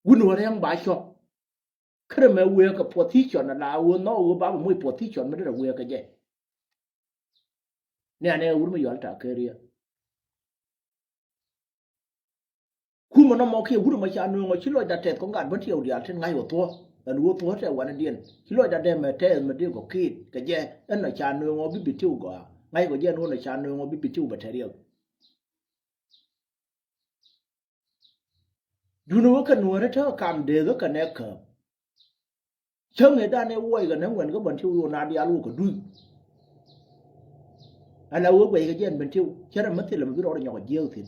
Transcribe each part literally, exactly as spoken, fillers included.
Wun wä rɛŋ ba cɔk. Kärɛ mɛ wëë kɛ position ala wä nhɔk wä ba bɛ moc position mi derɛ wëë kɛ jɛ. Nɛ anɛ wur mi yɔl ta keriɛ. Kumɛ nɔmɔ kiɛ wur mɛ ca nööŋɔ ci lɔcda tɛth kɔn gat bä tiɛw diaal tin ŋa̱c wä thuɔ̱. Ɛn wä thuɔ̱ tɛ wanɛ diɛn ci lɔcda dɛmɛ tɛth mɛ dee gɔ kiit kɛ jɛ. Ɛn nɔ ca nööŋɔ bi bi tiw gɔaa ŋa̱c kɔ jɛ ɛn wä nɔ ca nööŋɔ bi bi tiw bɛ tɛ riɛk. Duundɛ wä kɛ nuɔ̱ɔ̱rä tekɛ kam dee kä kɛ nɛ kääp. Cäŋ ëëdan ëë wuɔc kɛ nɛ ŋuɛn kä bän tiw ɣöö na diaal wä kɛ duth. Ala wee guɛc kɛ jɛn bän tiw cärɛ mä thilɛ mi bi rɔɔdɛ nyɔk kɛ jiääk thi̱n.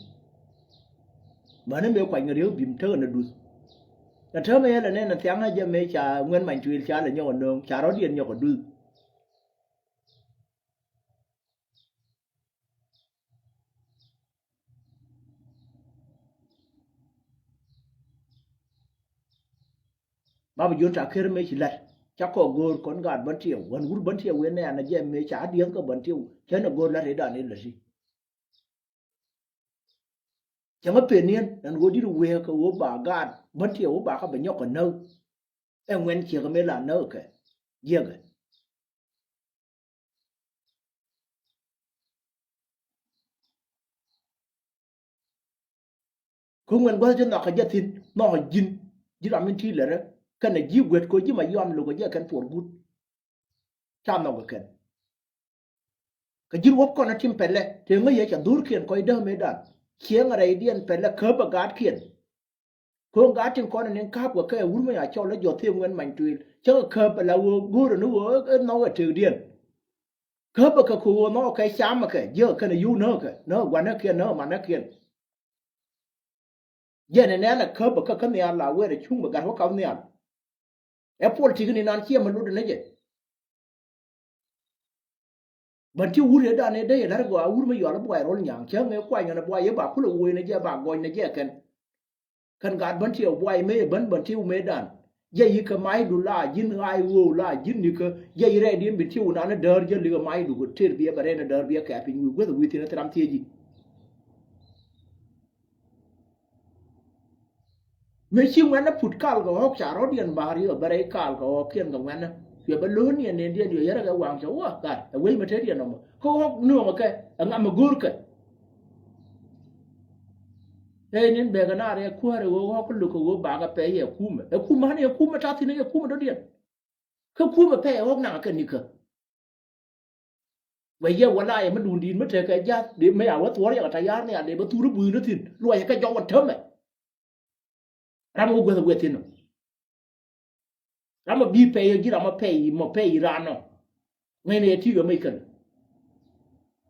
Mäni mëë kuany kɛ riek bim tekɛ nɛ duth. Ɛ täämɛ yɛlɛ nɛn ɛ thiaŋä jɛ mëë ca ŋuɛn many tuil ca lɛ nyɔk kɛ nööŋ ca rɔ̱diɛn nyɔk kɛ duth. Baba John ta ker me ci lat ca kɔ go̱o̱r kɔn gaat bän tiɛw wan wur bän tiɛw wen nɛ an a jɛ me ca dieth kɔ bän tiɛw cɛ nɛ go̱o̱r lat idan ilati. Cɛ ŋä pen niɛn ɛn ɣöö dit wëë kɛ ɣöö ba gaat bän tiɛw ɣöö ba kä bɛ nyɔk kɛ näk. Ɛ ŋuɛn ciek ɛ me la näk kɛ jiɛkɛ. Kä ŋuɛn gua̱th ti nhɔakä jɛ thi̱n nhɔakä ji̱n ji̱ ram in ti lärä kɛnɛ ji̱ guet kɛ ji̱ ma yɔam lokä jɛ kɛn puɔr guut. Ca nhɔk kɛ kɛn kɛ ji̱ ruɔ̱p kɔn a tim pɛlɛ te ŋäc yɛ ca dhurkiɛn kɔc däk mëëdan. Cieŋ a rɛydiɛn pɛlɛ käp a gaatkiɛn. Ko̱o̱ŋ gaat tin kɔn in in ka̱a̱p kɛ kɛ wur mi a cɔl ɛ jɔth thiek ŋuɛn many tuil cä kɛ käp ala ɣöö go̱o̱rä ni ɣöö ɛ nhɔk ɛ tëkdiɛn. Käp ɛ kɛ kɛ ɣöö nhɔk ɛ kɛ cam ɛ kɛ jiäk ɛ kɛn ɛ yio̱w näk ɛ kɛ näk ɛ gua̱n ɛ kiɛn näk ɛ man ɛ kiɛn. Jɛn ɛ nɛn ɛ käp ɛ kɛ kä nhial la wɛɛr ɛ cuŋ bɛ gat wä kap nhial. Ɛ puɔl ti̱k ni nan ciɛ mɛ lotdɛ ni jɛ. Bän ti wur yɛ dan ɛ dee yɛ la̱r gɔaa wur mi yɔal ɛ buay rol nyaŋ cäŋ ɛ kuany ɣän ɛ buay yɛ ba kulɛ woc ni jɛ ba gɔny ni jɛ kɛn. Kɛn gaat bän ti ɛ buay mëë yɛ bän bän ti wumɛ dan jɛ yi kɛ ma̱cdu la ji̱n ɣaay ɣöö la ji̱n ni kä jɛ yi rɛɛdiɛn bi ti wu nan ɛ däär jɛ likɛ ma̱cdu kɛ tëër biɛ bɛ rɛn ɛ däär biɛ kɛ piny wi̱i̱ guäth wi̱i̱ thi̱n ɛ thiram thiec ji̱. Mëë ci ŋuɛ̈nä put kal kɛ ɣɔ̱k ca rɔ̱diɛn ba̱a̱r yɛ bɛ rɛy kal kɛ ɣɔ̱kiɛn kɛ ŋuɛ̈nä. Cuɛ bɛ lo̱o̱n niɛn niɛn diɛn yɛ yärä kɛ waŋ cɛ wä gat ɛ wec mɛ te diɛn ɔmɔ kä ɣɔ̱k nööŋä kɛ ɛ ŋam ɛ go̱o̱rkɛ. Ɛ nin bɛɛkɛ naar ɛ kuäärɛ ɣöö ɣɔ̱k lök kɛ ɣöö bakɛ pɛy ɛ kumɛ ɛ kumɛ ɣän ɛ kumɛ ta̱thi̱n ɛ kumɛ dɔ̱diɛn. Kä kumɛ pɛy ɛ ɣɔ̱k naŋɛ kɛ nikä. Wɛ yɛ wä la yɛ mi duun di̱i̱t mi tekɛ ja̱th dee mi a wä thuɔ̱r yɛ kɛ tayar ni a dee bä thur i̱ bui̱n i̱ thi̱n luɔyɛ kɛ jɔk wä tämɛ. Ram wä guäth wä thi̱n ɔ. Ram a bi pɛy ji̱ ram a pɛy mɔ pɛy ran ɔ. Ŋäcnɛ yɛ ti̱i̱ kɛ mi kän.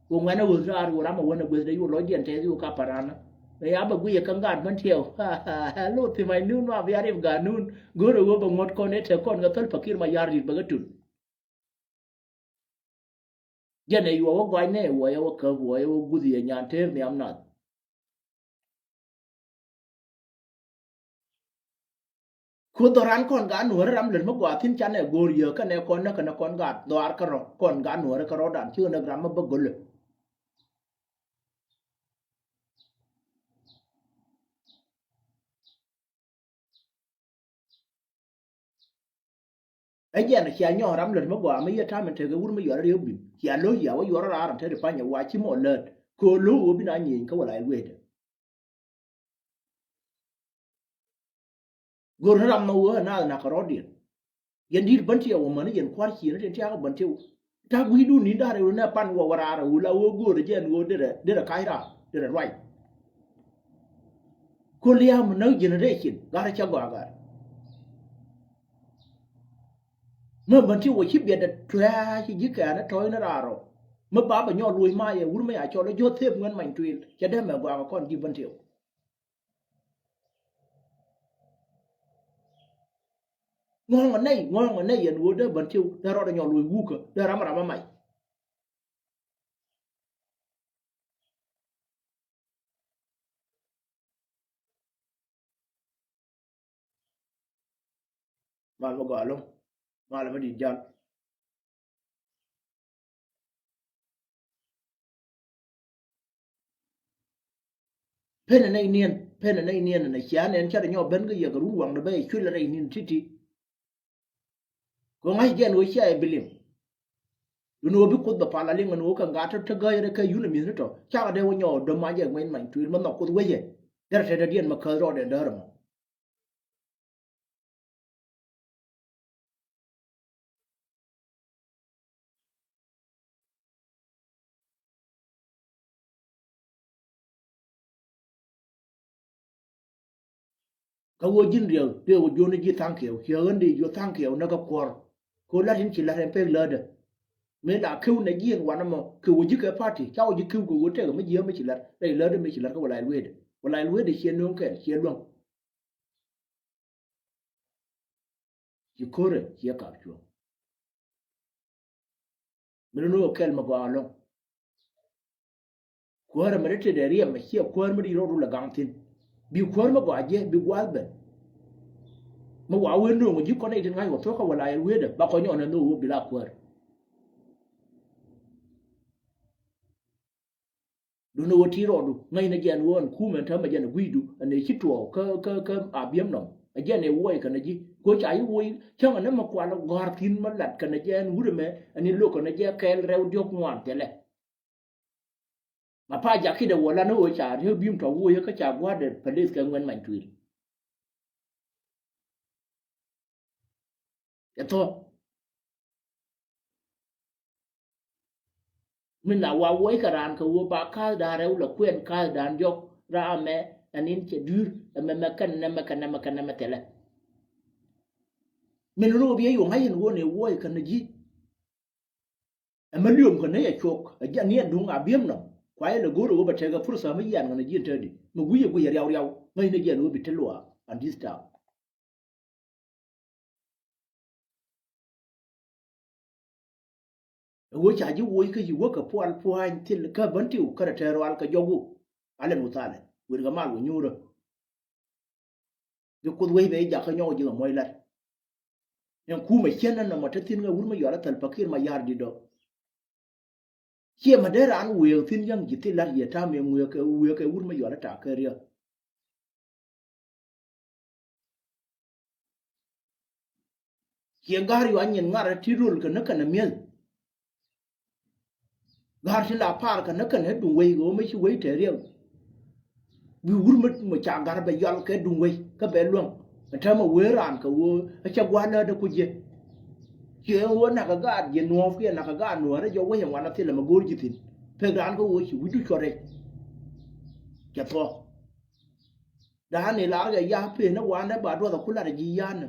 Wä ŋuɛn a wä raar wä ram a wän a guäth dee wä lɔcdiɛn tɛth wä ka paran ɔ. Mɛ ya bɛ guic yɛ kä ŋa̱t män tiɛw. Lo thi̱n mac nun wa bia rip gaat nun go̱o̱r a wä bɛ ŋuɔ̱t kɔn ɛ te kɔn kɛ thäl pakir ma yar di̱t bɛ kɛ tun. Jɛn ɛ yuɔ wä gɔcnɛ wä yɛ wä käp wä yɛ wä guth yɛ nyan teer nhiam nath. Ku dhɔran kɔn gaat nuɔ̱ɔ̱ri ram lät mi gɔaa thi̱n canɛ go̱o̱r yɛ kɛnɛ kɔn näk kɛnɛ kɔn gaat dhɔaar kärɔ kɔn gaat nuɔ̱ɔ̱ri kärɔdan cikɛ näk ram mi bä go̱lä. Ɛ jɛn cia nyɔk ram lät mi gɔaa mi yɛ ta̱a̱ min tekɛ wur mi yuɔr riek bim cia lo̱c ya wä yuɔr raar in te ri panyɛ wa ci mɔ lät kɛ lo̱c wä bi na nyieny kä wä la i̱ wecdɛ. Go̱r ni ram ma wee naath nak kɛ rɔ̱diɛn. Yɛn di̱i̱t bän tiɛw wä mäni yɛn kua̱r ciëni tin tiakä bän tiɛw. Tak wi̱i̱dun ni̱n da̱rɛ wä nɛ pan wä wä raarɛ wä la wä go̱o̱rɛ jɛ ɛn wä derɛ derɛ ka̱c raar derɛ ruac. Kol lia̱a̱ mi näk generation garɛ cä gɔaa garɛ. Mä bän tiɛw wä ci biɛt ɛ tuɛ̈ɛ̈ ci ji̱ kɛɛn ɛ tɔ̱ɔ̱c ni raar rɔ. Mä ba bɛ nyɔk luɔ̱c ma yɛ wur mä ya cɔl ɛ ji̱ wä thep ŋuɛn many tuil cɛ dee mɛ gɔaa kɛ kɔn ji̱ bän tiɛw. Ŋɔ̱ɔ̱ŋ ɛ nɛy ŋɔ̱ɔ̱ŋ ɛ nɛy yɛn ɣöö dee bän tiw dee rɔɔdɛ nyɔl wec wukä dee ram ram ɛ mac. Mal mi gɔaa lo̱ŋ mal mi di̱t jal. Pen ɛ nɛy niɛn. Pen ɛn nɛy niɛn ɛn cia nɛn ca dee nyɔk ben kä yɛ kɛ run waŋdɛ bä yɛ cuil rɛy ni̱n ti̱ti̱. Kɛ ŋa̱c jɛn ɣöö cia yɛ bi liŋ. Duni ɣöö bi Kuoth bɛ pal a liŋ ɛn ɣöö kɛ ŋa̱t tɔ te gäyɛ rɛ kɛ yun ɛ mi̱thni tɔ cakɛ dee wä nyɔk döm ma jɛ ŋuɛny many tuil ma nhɔk Kuoth wecɛ. Derɛ te dee diɛn mɛ käth rɔɔdɛ däär ɛmɔ. Kä ɣöö ji̱n riɛk riɛk ɣöö jiɔni ji̱ tha̱a̱ŋ kiɛw ciɛ ɣän dee jiɔ tha̱a̱ŋ kiɛw näk kä kuɔr. Kɛ ɣöö la̱t in ci la̱t ɛn pek lätdä. Mëë la kiw nɛ ji̱ ɛn wanɛ mɔ kiw ɣöö ji̱ kɛ party ca ɣöö ji̱ kiw kɛ ɣöö tɛk mi jiɛ mi ci la̱t rɛy lätdä mi ci la̱t kä wä la lueetdɛ wä la lueetdɛ ciɛ nööŋ kɛl ciɛ luäŋ. Ci ko̱rɛ ciɛ kap cuɔ̱ŋ. Mi ni ni wä kɛl mi gɔaa ɛlɔ̱ŋ. Kuäärä mi ri tëë dee riɛm mi ciɛ kuäär mi ri rɔɔdu lɛ gaŋ thi̱n. Bi kuäär mi gɔaa jiɛ bi gua̱a̱th ben. Mi wa wee no̱o̱ŋ ji̱ kɔn nɛy tin ŋa̱c wä thuɔ̱kä wä la yɛl wee dee ba kɔn nyɔɔn ɛ nhök wä bi la kuäär. Duni wä ti rɔɔdu ŋäcnɛ jɛn wä ɛn kumɛ ɛn täämɛ jɛn ɛ gui̱cdu ɛn ɛ ci tuɔɔk kä kä kä a biɛm nɔm ɛ jɛn ɛ wuɔy kɛn ɛ ji̱ ko̱ ca yi wuɔy cäŋ ɛn ɛ mɛ kual gɔ̱a̱r thi̱n mɛ lat kɛn ɛ jɛn wut ɛmɛ ɛn in lo̱k kɛn ɛ jɛ kɛɛl rɛw diɔ̱k ŋuan thilɛ. Ma pa jakit ɛ wä lan ɛ ɣöö ca riek bi̱i̱m tɔ wuɔyä kä ca gua̱a̱r dee päli̱th kɛ ŋuɛn many tuil. Ɛ thuɔ̱k. Min la wa wuɔy kɛ raan kɛ ɣöö ba ka̱a̱thdan rɛw lɛ kuɛn ka̱a̱thdan diɔ̱k ram mɛ ɛn in cɛ dui̱r ɛmɛ mɛ kɛn nɛmɛ kɛn nɛmɛ kɛn nɛmɛ thilɛ. Min röö bi ɛ yuɔ̱ŋ a yɛn ɣöö ni wuɔy kɛn ji̱. Ɛmɛ liöm kɛ nɛy a cuɔk ɛ ji̱ aniɛn duŋ a biɛm nɔm kua yɛ lɛ go̱o̱r ɛ ɣöö bɛ tekɛ pursa mi yian kɛn ji̱ ɛn täädi mi gui̱c ɛ gui̱c ɛ riaw riaw ŋäcnɛ jiɛn ɣöö bi te luaak and this time. Ɛ ɣöö ca ji̱ woc kä ci wä kɛ pual pua̱ny thil kä bän tiw kärɛ tɛɛr rual kɛ jɔk wä. Alɛn wä thalɛ wër kɛ mal wä nyuurä. Bi Kuoth wec bɛ i̱ jakä nyɔk ji̱ kɛ muɔc lat. Ɛn kumɛ cien ɛn nɔmɔ te thi̱n ŋɛ wur mi yɔal ɛ Thɛl Pakir ma ya̱r di̱t dɔ. Ciɛ ma dee raan wëë thi̱n yäŋ ji̱ thil lat yɛ ta̱a̱ mëë ŋuëë kɛ wëë kɛ wur mi yɔal ɛ ta̱a̱ kɛ riä. Ciɛ ga̱r yua nyin ŋa̱r ti rol kɛ näk kɛn ɛ mi̱eth. Ga̱r ti la par kɛ näk kɛn ɛ duŋ wei kɛ ɣöö mi ci wei te riɛk. Bi wur mi ca ga̱r bɛ yɔal kɛ duŋ wei kä bɛ luäŋ. Ɛ täämɛ wee raan kɛ ɣöö ɛ cɛ gua̱a̱r läätdä ku jiɛ. Ciɛ ɣöö nak kɛ gaat jiɛ nuɔ̱ɔ̱p kiɛ nak kɛ gaat nuɔ̱ɔ̱r ɛ jɔk wec ɛn wanɛ thilɛ mɛ go̱o̱r ji̱ thi̱n. Pek raan kä ɣöö ci wi̱cdu cuɔt rɛc. Cɛ thuɔ̱k. Da̱a̱n ni lar kɛ ya̱a̱ pen ni wandɛ ba duɔth a ku lat a ji̱ ya̱a̱n ni.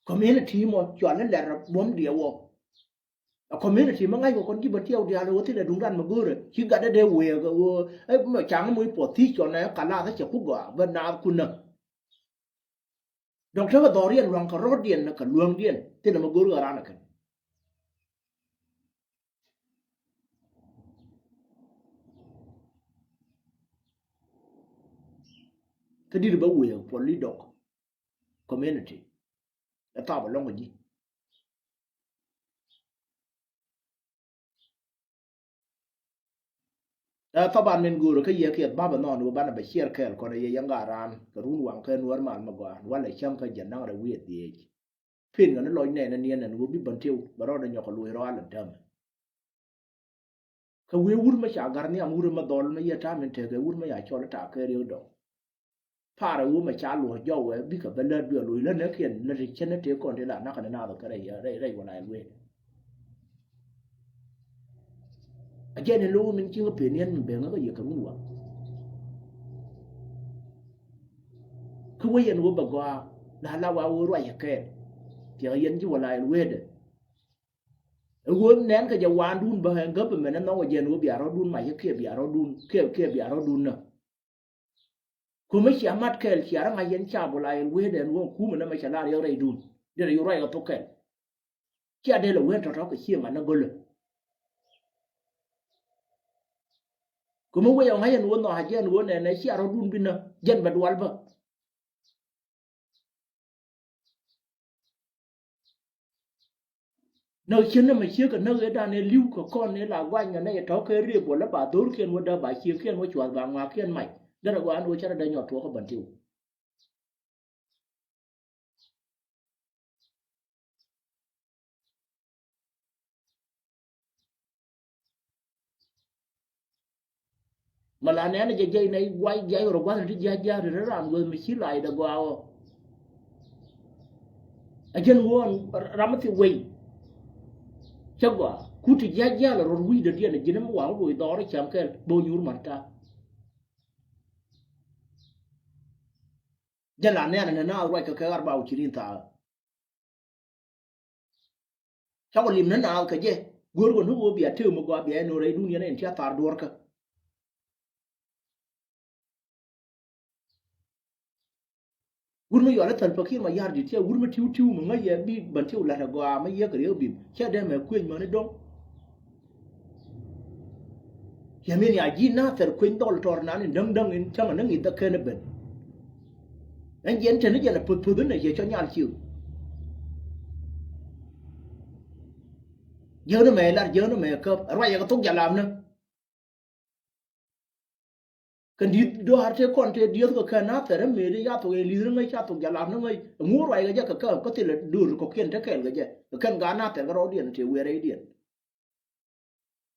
Community mɔ cual ni lɛr buɔ̱m diɛ wɔ. A community mi ŋa̱c kɔ kɔn ji̱ bä tiɛw diaal wä thilɛ duŋdan mi go̱o̱rɛ ci gat dee dee wëë kɛ wä. Ɛ mɔ caŋ muc puɔth thiec cɔn ɛ kalath ɛ cɛ ku gɔaa bä naath kun nä. Dɔk tekɛ dhɔriɛn luaŋ kɛ rɔ̱diɛn kɛ luäŋdiɛn thilɛ mi go̱o̱rɛ ɣän ran ɛ kɛn. Kä di̱t bä wëë puɔl i̱ dɔk community. Ɛ thap ɛlɔ̱ŋ ɛ ji̱. Ɛ thaban min go̱o̱rä kä yɛ kiɛth bapɛ nhɔn wä banɛ bɛ ciɛɛr kɛɛl kɔn ɛ yɛ yɛn gaat raan kɛ run waŋ kɛ nuäär mal mi gɔaa walɛ cäŋ kä jɛ naŋ rɛ wi̱i̱ ɛ dhieec. Pin kɛ ni lɔc nɛɛnɛ niɛn ɛn wä bi bän tiw bɛ rɔɔdɛ nyɔk kɛ luɔc rɔal ɛn täämɛ. Kɛ wee wur mi ca gar nhiam wur mi dhɔl mi yɛ ta̱a̱ min tekɛ wur mi ya cɔl i̱ ta̱a̱ kɛ riek dɔ̱ŋ. Parɛ wur mi ca luɔ̱c jɔwɛ bikɛ bä lät duel loc lät näkiɛn lät ti cän ni tëë kɔn ti la nakä ni naath kɛ rɛy rɛy rɛy wä la ɛl wee. A jɛn in lo̱w min cieŋ pen yɛn min ben ŋäkä yɛ kɛ run wä. Kä wee yɛn wä bɛ gɔaa la la wa wä ruac kɛ kɛɛl. Thiɛk yɛn ji̱ wä la ɛl weedɛ. Ɛ ɣöö nɛn kɛ jɛ waandun bä ɛn gäpɛ mɛn ɛ nhɔk ɛ jɛn ɣöö bia rɔ̱dun mac ɛ kiɛ bia rɔ̱dun kiɛ kiɛ bia rɔ̱dun nä. Kumɛ cia mat kɛl cia rɔ ŋa̱c yɛn ca bol a yɛn wee dɛn ɣöö kumɛ nä mɛ ca lar yɛ rɛydun. Derɛ yɛ ruac kɛ thok kɛl. Cia del ɛ wen tɔ̱tɔ̱ kɛ cieŋ an ɛ gölä. Kumɛ wee ɔ ŋa̱c yɛn ɣöö nhɔk a jɛn ɣöö nɛnɛ cia rɔ̱dun bi nä jɛn bɛ dual bä. Näk ciën nɛmɛ ciek kɛ näk ëëdan ëë li̱w kɛ kɔn ëë la guany kɛ nɛy ɛ tɔ̱ kɛ riëp wala ba dho̱rkiɛn wä däp ba ciëëkiɛn wä cua̱th ba ŋɔakiɛn mac. Derɛ gɔaa ɛn ɣöö cä rɔ dee nyɔk tuɔɔk kä Bentiu. Mɛ la nɛn jɛ jɛy nɛy guay jiac rɔ gua̱n ti jiac jiac ri ran weth mi ci lay dɛ gɔaa ɔ. A jɛn ɣöö ram mi thi wei. Cä gɔaa kut ti jiac jiac rɔ wi̱i̱ dɛ diɛn ji̱n mi waŋ loc dhɔr cam kɛl bä nyuur man ta̱a̱. Jɛ la nɛn ni naath ruac kɛ kɛ arba wa ishirin thaak. Cakɔ lim ni naath kɛ jɛ. Go̱o̱r kɔ ni ɣöö bia tëë mi gɔaa bia ɛn ɣöö rɛy dun yɛn ɛn tia thar duɔ̱ɔ̱rkä. Wut mi yɔal i̱ Salva Kiir Mayardit tiɛ wut mi tiw tiw mi ŋäc yɛ bi Bentiu la̱t ɛ gɔaa mi yiëk kɛ riek bim cɛ dee mɛ kueny mäni dɔ̱ŋ. Yɛ min ya ji̱ Nathɛr kueny dhɔl tɔr nan in däŋ däŋ in cäŋ ni ŋi̱th dhɛ ken ben. Ɛn jiɛn te ni jɛn a puth puth in a yɛ cɔ nyal ciu. Jiäk ni mɛ lar jiäk ni mɛ käp ruac yɛ kɛ thok jalap ni. Kɛn di̱t dɔ̱a̱r tëë kɔn tëë dieth kɛ kɛn Nathɛr ɛ mëëdi ca thok yɛ li̱th ni ŋäc ca thok jalap ni ŋäc. Ɛŋu ruac kɛ jɛ kɛ käp kä thilɛ do̱r kɔ̱kiɛn te kɛɛl kɛ jɛ kɛ kɛn gaat Nathɛr kɛ rɔɔdiɛn tëë wiɛɛr rɛydiɛn.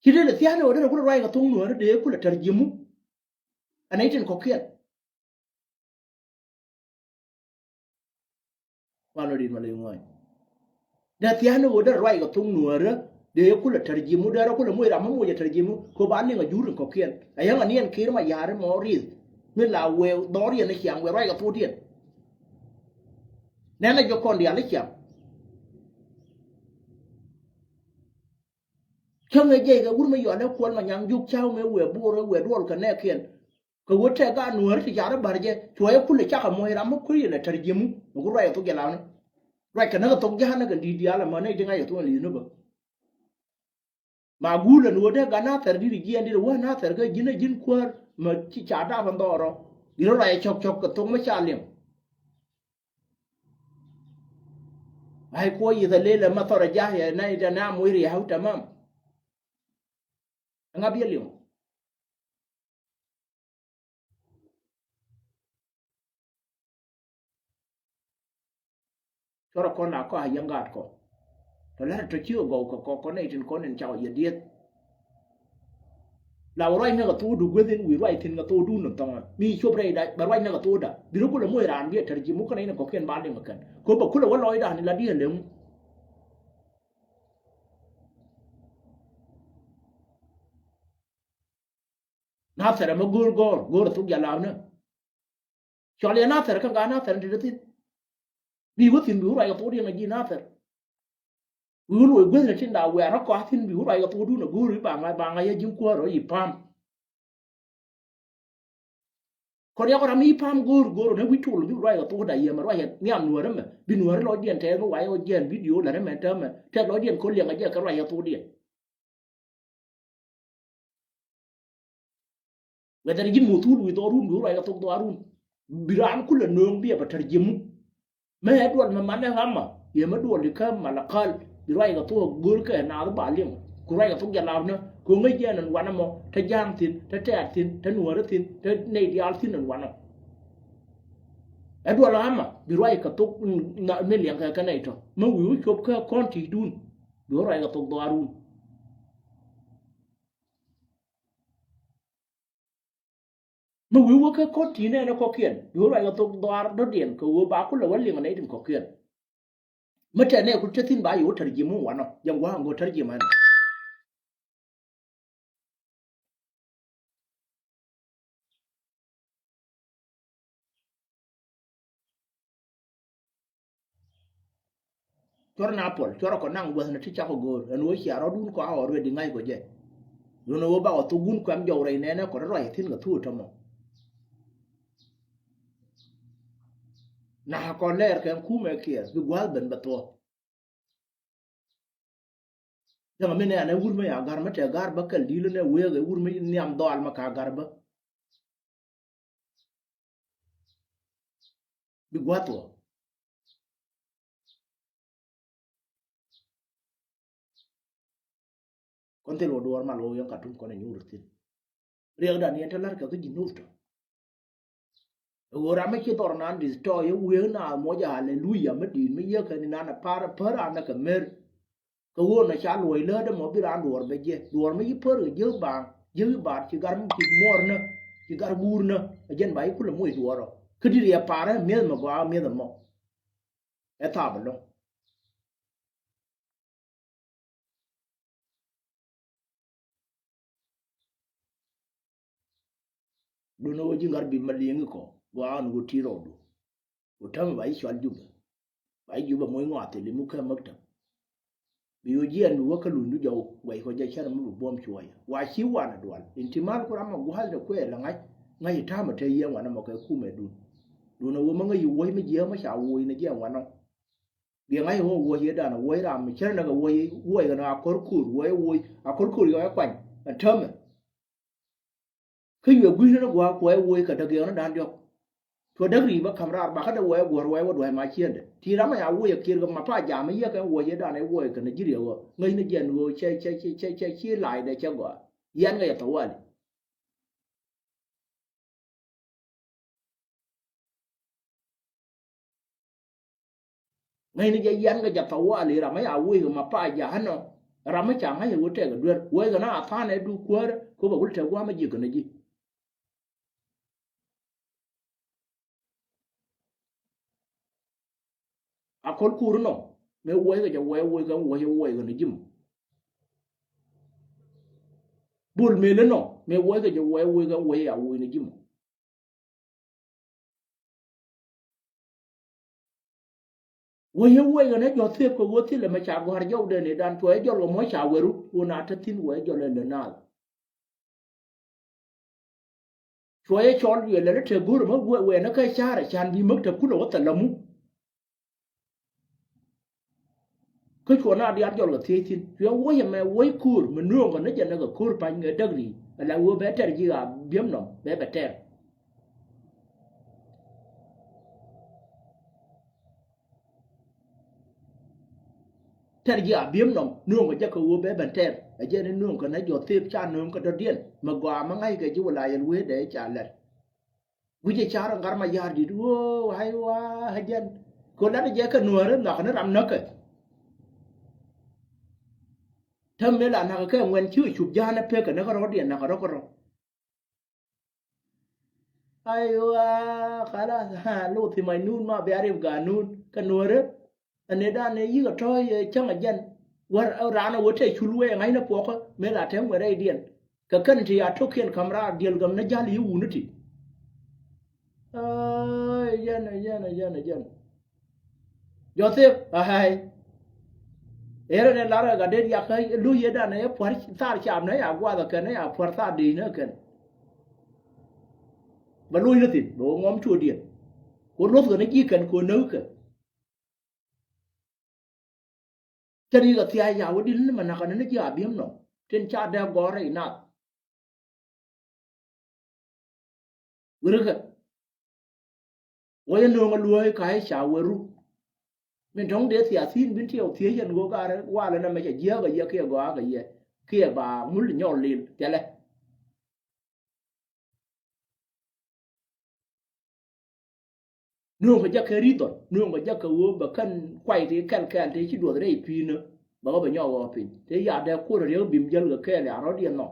Ci dee lɛ thia̱a̱n ɛ ɣöö derɛ kulɛ ruac kɛ thoŋ nuäärä dee kulɛ tɛr ji̱mu. Ɛ nɛy tin kɔ̱kiɛn. Wan ɔ dit ma ley ŋuany. Dee thia̱a̱n ɛ ɣöö derɛ ruac kɛ thoŋ nuäärä dee kulɛ tɛr ji̱mu dee rɔ kulɛ moc ram mi moc ɛ tɛr ji̱mu kɛ ɣöö ba liŋ a jur in kɔ̱kiɛn. Ɛ yäŋ aniɛn Kiir Mayardit mɔ rieth. Min la wëë dhɔriɛn ɛ ciaŋ wëë ruac kɛ thokdiɛn. Nɛn ɛ jɔk kɔn diaal ɛ ciaŋ. Cäŋ ɛ jiɛc kɛ wur mi yɔal ɛ Kuɔl Manyaŋ Juk ca̱w mëë wëë Bor ɛ wëë duɔl kɛ nɛɛkiɛn. Kɛ wä tɛk a nuäär ti car ɛ bär jɛ cuɔyɛ kulɛ cakɛ muɔ̱c ram mi kui̱ ilɛ tɛr ji̱mu mi ku ruac ɛ thok jɛ lamni. Ruac kɛ näk ɛ thok ja̱a̱n ɛ kɛ di̱i̱t diaal ɛmä nɛy ti ŋa̱c ɛ thok ɛn li̱th ni bä. Ma guul ɛn ɣöö dee gat Nathɛr di̱t jiɛɛn di̱t ɛ wä Nathɛr kä ji̱n ɛ ji̱n kuäär mɛ ci ca dap ɛn dhɔɔrɔ. Ji̱n ruac ɛ cɔk cɔk kɛ thok mi ca liŋ. Ay kuɔ yith a lel ɛmɛ thɔr a ja̱a̱k yɛ nɛy tɛ nɛ a moc ria̱a̱k tamam. Ɛŋa biɛ liŋ. Cuɔrɛ kɔn la kɔ a yɛn gaat kɔ. Tɔ lɛr tɔ ci kɛ gɔw kɛ kɔ kɔn nɛy tin kɔn in ca kɔ yɛ dieth. La wä ruac näk a thokdu gueth in wi̱i̱ ruac thi̱n kɛ thokdu ni thɔŋä mi cop rɛyda bɛ ruac näk a thokda bi rɔ kulɛ moc raan bi a tɛr ji̱ muk kɛn a in a kɔkiɛn ba liŋ kɛn kɛ bɛ kulɛ wä lɔcdan in la di̱t a leŋ. Nathɛr ɛmɛ go̱o̱r gɔ̱r go̱o̱r a thok jalapnä. Cɔl yɛ Nathɛr kä ŋa̱ Nathɛr in te thi̱n. Bi wä thi̱n bi wä ruac kɛ thok diɛn a ji̱ Nathɛr. Wi̱i̱ wä luɔc guäthni tin da̱a̱ wɛ̈ɛ̈r rɔ̱ kɔa̱ thi̱n bi wä ruac kɛ thok duun a go̱o̱r i̱ ba ŋa̱c ba ŋa̱c a ji̱n kuäär rɔ i̱ pa̱a̱m. Kɔn yakɔ ram i̱ pa̱a̱m go̱o̱r go̱o̱r ni wi̱c col bi ruac kɛ thok da̱a̱ yɛmɛ ruac nhiam nuäärä mɛ bi nuäärä lɔcdiɛn tɛth mi wac ɔ jiɛn bidio lät ɛmɛ täämɛ tɛth lɔcdiɛn ko̱ liɛŋ a jɛ kɛ ruac kɛ thokdiɛn. Whether ji̱n muthul wi̱i̱ dhɔrun bi wä ruac kɛ thok dhɔrun. Bi raan kulɛ nööŋ bi ɛ bɛ tɛr ji̱mu. Mɛ ɛ duɔl mɛ manɛ ɣamä yɛ mɛ duɔl ikä Malakal bi ruac kɛ thok go̱o̱r kɛ naath ba liŋ. Ku ruac kɛ thok jalapnä kɛ ŋäc jɛ ɛn wanɛ mɔ te ja̱a̱ŋ thi̱n te tɛɛr thi̱n te nuäärä thi̱n te nɛy diaal thi̱n ɛn wanɛ. Ɛ duɔl ɣamä bi ruac kɛ thok mi liɛŋkɛ kɛ nɛy tɔ mɛ wi̱i̱ wä cop kä kɔn ti̱i̱dun bi wä ruac kɛ thok dhɔrun. Mi wi̱i̱ wä kä kɔn ti̱i̱n ɛn ɛ kɔkiɛn bi wä ruac kɛ thok dhɔaar dɔ̱diɛn kɛ ɣöö ba kulɛ wä liŋ nɛy tin kɔkiɛn. Mi tɛn nɛ ku te thi̱n ba yɛ wä tɛr ji̱ mi wanɔ jɛn gua̱a̱k ŋo̱ tɛr ji̱ mɛn. Cuɔr na pɔl cuɔr kɔ naŋ guäthni ti cakɔ go̱o̱r ɛn ɣöö cia rɔ̱dun kɔ a ɣɔr wet di ŋa̱c kɔ jɛ. Lun ɣöö bakɔ thuk gun kuɛm jɔw rɛy nɛɛnɛ kɔ rɔ̱ ruac thi̱n kɛ thuuk tɔmɔ. Na kɔ lɛɛr kɛ kumɛ kiɛ bi gua̱a̱th ben bɛ thuɔ̱k. Cäŋ mi nɛɛnɛ wur mi ya gar mi tɛ gar bä kɛl di̱l nɛ wëëk ɛ wur mi nhiam dhɔal mi ka gar bä. Bi gua̱th wä. Kɔn thil wä duɔ̱ɔ̱r mal wä yɛn Katum kɔn ɛ nyuur thi̱n. Riɛkdan yɛn te la̱r kɛ kä ji̱ nuth tɔ. Ɛ ɣöö ram mi ci dhɔr naan di̱th tɔ yɛ wëë naath muɔc ɛ aleluya mi di̱i̱t mi yiëë kɛ ni naan ɛ pa̱r ɛ pär raan ɛ kɛ mer. Kɛ ɣöö nɔ ca luɔ̱c läätdä mɔ bi raan duɔ̱ɔ̱r bɛ jiɛ. Duɔ̱ɔ̱r mi ci pär kɛ jiäk baaŋ, jiäk i̱ baat ci gar mi ci muɔɔrnä, ci gar guurnä. Ɛ jɛn ba ci kulɛ moc duɔ̱ɔ̱r ɔ. Kä di̱t yɛ pa̱rä mi̱eth mɛ gɔaa mi̱eth ɛmɔ. Ɛ thaap ɛlɔ̱ŋ. Duundɛ ɣöö ji̱ ŋa̱r bi ma li̱eŋ ikɔ gɔaa ni ɣöö ti̱i̱ rɔɔdu. Ɣöö täämɛ ba ji̱ cɔal Jubɛ. Ba ji̱ Jubɛ moc ŋɔak thil imuk kä mäktäp. Bi ɣöö jiɛn bi wä kä lunydu jɔw guɛc kɔ jɛ cär mi bi buɔ̱m cuɔyɛ. Wa ci wanɛ dual in ti mal ku ram ma gua̱a̱thdɛ kuɛɛl ɛ ŋa̱c. Ŋa̱c i̱ täämɛ te yiëë ŋuanɛ mɔ kɛ kumɛ dun. Duundɛ ɣöö ma ŋäc i̱ wuɔ̱c mi jiääk ma ca wuɔ̱c ni jiɛn ŋuanɔ. Biɛ ŋa̱c i̱ ɣöö wuɔ̱c yɛ dan wuɔ̱c ram mi cär nɛ kɛ wuɔ̱c, wuɔ̱c kɛ nɔ a ko̱r ko̱r, wuɔ̱c, wuɔ̱c a ko̱r ko̱r yɔc ɛ kuany. Ɛn täämɛ. Kä yuɛ gui̱cni ni gua̱a̱k kuɔy wuɔy kɛ däk yɛn ni da̱ŋ diɔ̱k. Cuɛ däk ri̱i̱ bä ka̱m raar bakä dee wɛɛ guɔ̱r wɛɛ wä dua̱c ma ciëndɛ. Ti ram a ya wuɔy ɛ kiɛr kɛ ma pa jam i̱ yɛ kɛn wuɔy yɛ da̱ŋ ɛ wuɔy kɛ Nigeria ɣöö ŋäcni jɛn ɣöö cɛ cɛ cɛ cɛ cɛ ci la̱cdɛ cɛ gɔaa. Yɛn kɛ yɛ thawali. Ŋäcni jɛ yian kɛ jɛ thawali ram mi a wuɔy kɛ ma pa ja̱a̱n ɔ. Ram mi ca ŋa̱c ɛ wä tɛk ɛ duer wuɔy kɛ na a tha̱a̱n ɛ du kuäärä kɛ bɛ wul tɛk gua̱a̱m ɛ ji̱ kɛ ni ji̱. A ko̱l kuur inɔ mëë wuɔc kɛ jɛ wuɔc wuɔc kɛ wuɔc wuɔc kɛ ni ji̱ mɔ. Bul mëë lä nɔ mëë wuɔc kɛ jɛ wuɔc wuɔc kɛ wuɔc a wuɔc ni ji̱ mɔ. Wuɔc wuɔc kɛ ni jɔ̱ thep kɛ wuɔc thilɛ mɛ ca gɔ̱a̱r jɔwdɛ ni dan tuɔɔc jɔl kɛ mɔ ca wɛru wun a te thi̱n wuɔc jɔl ɛ lɛ naath. Cuɔyɛ cɔl wiɛ lɛl i̱ te go̱r mä wɛɛnä kä carɛ can bi mäk te kulɛ wä thɛl lamu. Kä cuɔ na diaal jɔl kɛ thiec thi̱n cuɛ wuɔ̱c ɛmɛ wuɔ̱c ko̱r mi nööŋ kɛ ni jɛ nɛ kɛ ko̱r pa̱ny kɛ däk ri̱i̱c ala wee bɛ tɛr ji̱ a bi̱em nɔm bɛ bɛ tɛr. Tɛr ji̱ a bi̱em nɔm nööŋ kɛ jɛ kɛ ɣöö bɛ ben tɛr. Ɛ jɛn i̱ nööŋ kɛ nɛ jɔ̱ thep ca nööŋ kɛ dɔ̱diɛn mɛ gɔaa mɛ ŋa̱ckɛ ji̱ wä la yɛl wee dee ca lɛr. Gui̱cɛ car ŋa̱r ma ya̱r di̱t ɣöö ay wa ɛ jɛn. Kɛ lat jɛ kɛ nuääri nhɔakɛ ni ram näkɛ. Täämɛ la nakä kɛ ŋuɛn ci cup ja̱a̱n ɛ pekɛ ni kärɔ̱diɛn nakä rɔ̱ kärɔ̱. Aywa, kalas, ha, luthi mac nun ma bia rip ga nun kä nuɔrä. Ani dan ni yik a tɔ ye cäŋ a jɛn. Wär ran a wä te cul wee ŋa̱cnä puɔkä mëë la te ŋuɛrɛ idiɛn. Kɛ kän ti a tokiɛn kam raar diɛl gam ni jal yi wuni ti. Ay, jɛn, jɛn, jɛn, jɛn. Joseph, ahai. Ërɛ ni lar ɛ gat det yakä luc yet dan ɛ pua̱r thar cap nɛ ya guath ɛ kɛn ɛ ya pua̱r thar dec nɛ kɛn. Bɛ luc ni thin bɛ wä ŋuɔm cuɔ̱diɛn. Ku luɔth kɛn ji̱ kɛn ku näk kɛ. Cä ri kɛ thia̱a̱c ya wä dil ni mɛ nakä ni ni ji̱ a bi̱em nɔ tin ca dee gɔ̱rä inath. Wirikä. Wä jɛ nööŋ a luɔ̱ɔ̱c ka jɛ ca wä ru. Min tɔ̱ŋ dee thiathi̱n bin tiɛw thiec yɛn ɣöö garɛ walɛ nɛmɛ cɛ jiääk a yɛ kiɛ gɔaa kɛ yɛ kiɛ ba ŋul nyɔl lil thilɛ. Nööŋ kɛ jɛ kɛ ri dhɔl nööŋ kɛ jɛ kɛ ɣöö bɛ kɛn kuay ti kɛl kɛl ti ci duɔth rɛy pi̱i̱nä. Bɛ ɣä bɛ nyɔk ɣɔɔ piny te yaat dee kuɔt riek bim jäl kɛ kɛɛl ya rɔ̱diɛn nhɔk.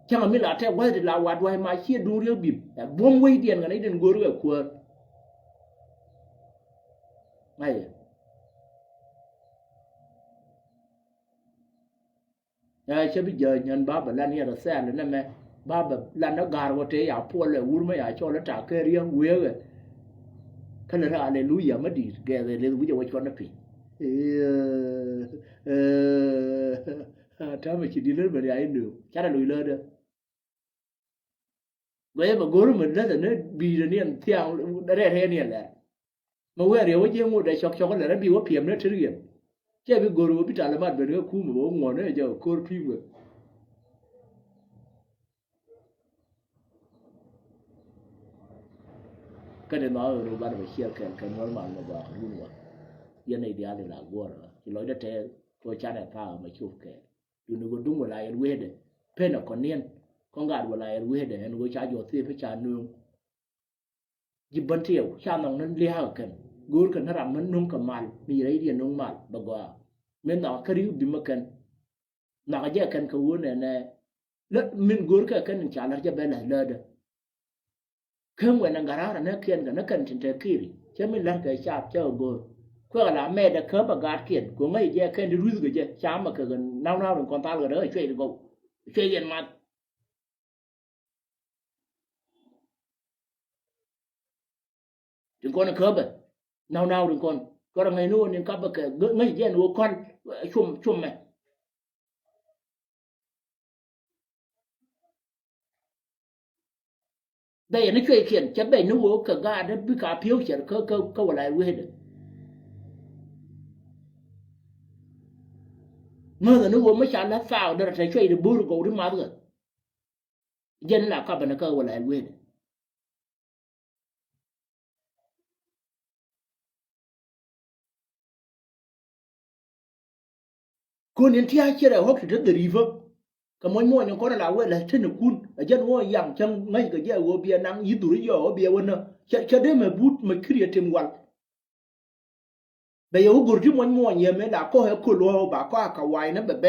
Cäŋ mi la tɛk wäth ti la wat wa̱c ma ciɛ duŋ riek bim ɛ buɔ̱m wecdiɛn kɛ nɛy den go̱o̱r kɛ kuäär. Ŋa̱cɛ. Ɛ cä bi jääny ɣän ba bɛ lan yɛn rɔ thɛɛl nɛmɛ ba bɛ lan ni ga̱r wä tëë ya puɔl ɛ wur mä ya cɔl i̱ ta̱a̱ kɛ riäŋ wëëkɛ. Kä lɛ rɛ aleluya mä di̱i̱t gɛɛth ɛ leth wi̱c ɛ wä cuɔt ni piny. Täämɛ ci di̱t lät bɛ riac in nööŋ canɛ loc lätdä. Guɛcɛ bɛ go̱r mɛ läthɛ ni bi̱i̱dɛ ni ɛn thiaŋ rɛɛt rɛɛt ni ɛn lɛr. Mɛ wɛɛr yɛ wä jiɛ ŋot ɛ cɔk cɔk lɛr ɛ bi wä piɛm ni tër yɛn. Cɛ bi go̱r wä bi tal ɛ mat ben kɛ kumɛ wä ŋuɔ̱n ɛ jɛ ko̱r pi̱i̱ wä. Kä ni ma ɣöö rɔ ban bɛ ciɛl kɛn kɛn wä mal mɛ gɔaa kɛ run wä. Yɛn ɛ diaal in la guɔ̱r ɣä ci lɔcdä tɛɛth. Kɛ ɣöö canɛ thaak ɛmɛ cop kɛɛl. Duundɛ ɣöö duŋ wilayɛt wecdɛ, pen ɛ kɔn niɛn. Kɔn gaat wilayɛt wecdɛ ɛn ɣöö ca jɔɔth thiee pi ca nööŋ. Ji̱ Bän Tiɛw ca nhɔk ni lia̱a̱ kɛ kɛn. Go̱o̱rkɛ ni ram mi nöŋ kɛ mal, mi rɛydiɛn nöŋ mal bɛ gɔaa. Min nhɔk kä ri̱w bi mi kɛn. Nhɔk jɛ kɛn kɛ ɣöö nɛnɛ. Lät min go̱o̱rkɛ kɛn in ca la̱r jɛ bɛ la̱th läätdä. Kä ŋuɛn in gara̱a̱r anäkiɛn kɛ ni kɛn tin te kiri. Cä min la̱rkɛ caap cä kɛ go̱o̱r. Kuɛ la mɛɛt ɛ kä bɛ gaatkiɛn. Kɛ ɣöö ŋäc jɛ kɛn ti ruth kɛ jɛ. Ca mɛ kɛ kɛ na̱w na̱w rin kɔn thal kɛ rɛ cuɛy ti gɔw. Cuɛy yɛn math. Tin kɔn in käbɛ. Naw naw tin kɔn. Cuarɛ ŋäc ni ɣöö nin kapɛ kɛ ŋäc jɛn ɣöö kɔn, eh, cum, cum mɛ. Bɛy ni cuɛykiɛn cɛ bɛy ni ɣöö kɛ gaatdä bikɛ a pi̱w cɛr kä, kä, kä wilayɛt wecdɛ. Ŋäthɛ ni ɣöö mi ca la̱th thaak derɛ te cuɛy ti bo̱o̱r gɔw ti mathkɛ. Jɛn la kapɛ ni kä wilayɛt wecdɛ. Kun in tia̱a̱ cirɛ ɣɔ̱k ti te dhɛri̱pä. Kɛ muɔ̱ny muɔ̱ny in kɔn in la wee la̱th tenɛ kun. Ɛ jɛn ɣöö yaŋ cäŋ ŋäc kɛ jɛ ɣöö biɛ naŋ yi̱ dhur i̱ yɔɔ ɣöö biɛ wä nä. Cɛ, cɛ dee mɛ but mɛ kiri ɛ tim wal. Bɛ yɛ wä go̱r ti muɔ̱ny muɔ̱ny yɛ mëë la kɔ̱k ɛ köl ɣɔ̱ɔ̱k ba kɔ̱k a kɛ wa̱a̱ inɛ bɛ bɛ.